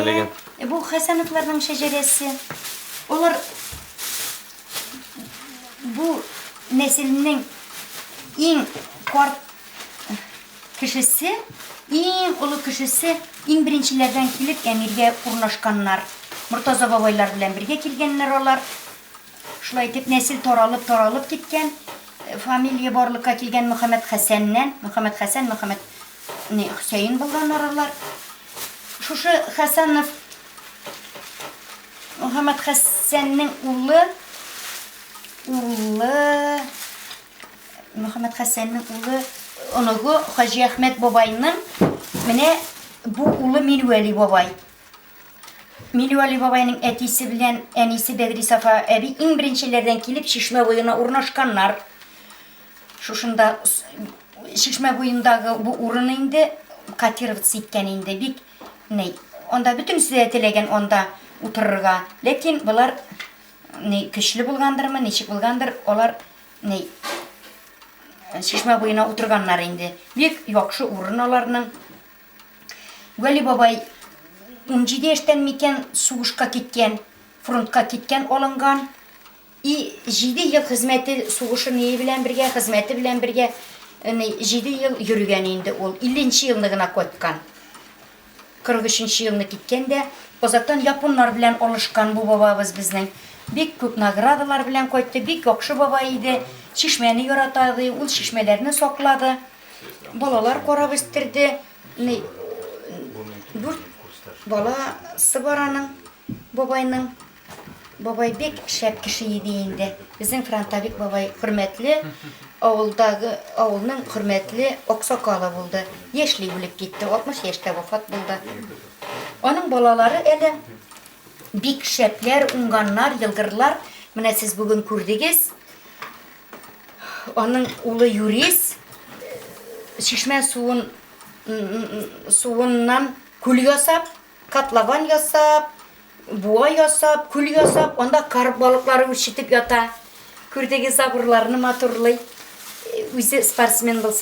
Элеген. Бу Хәсәновларның шәҗәрәсе. Алар бу нәселнең иң карт кешесе, иң олы кешесе, иң беренчеләрдән килеп Әмиргә урнашканнар. Мортаза бабайлар белән бергә килгәннәр алар. Шулай итеп нәсел таралып, таралып киткән. Фамилия барлыкка килгән Мөхәммәд Хәсәннән. Мөхәммәд Хәсән, Мөхәммәд не, Хөсәен булганнар алар. Шушы Хәсәнов Мөхәммәд Хәсәннең улы, улы Мөхәммәд Хәсәннең улы, оныгы Хаҗи Әхмәт бабайның менә бу улы Минвәли бабай. Минвәли бабайның әтисе белән әнисе Бәдри Сафа әби иң беренчеләрдән килеп Чишмә буена урнашканнар. Шушында Чишмә буендагы бу урын инде котироваться иткән инде бик ни. Анда бөтенесе дә теләгән анда утырырга. Ләкин болар ни көчле булгандырмы, ничек булгандыр, алар ни Чишмә буена утырганнар инде. Бик яхшы урын аларның. Вәли бабай 17 яшьтән микән сугышка киткән, фронтка киткән, алынган. И җиде ел хезмәте сугышы ние белән бергә, хезмәте белән бергә, ни, җиде ел йөргән инде ул. 50 нче елны гына кайткан. 43 нче елны киткән дә, азактан японнар белән алышкан бу бабабыз безнең. Бик күп наградалар белән кайтты, бик яхшы бабай иде. Чишмәне ярата иде, ул чишмәләрне саклады. Балалар карап үстерде. Ни, дүрт баласы бар аның, бабайның. Бабай бик шәп кеше иде инде. Безнең фронтовик бабай хөрмәтле, авылдагы, авылның хөрмәтле аксакалы булды. Яшьли үлеп китте, 60 яшьтә вафат булды. Аның балалары әле бик шәпләр, уңганнар, елгырлар. Менә сез бүген күрдегез. Аның улы юрист, чишмә суын суыннан күл ясап, котлован ясап, Буа ясап, күл ясап, анда карп балыклары үрчетеп ята. Күрдегез, заборларны матурлый. Үзе спортсмен булса.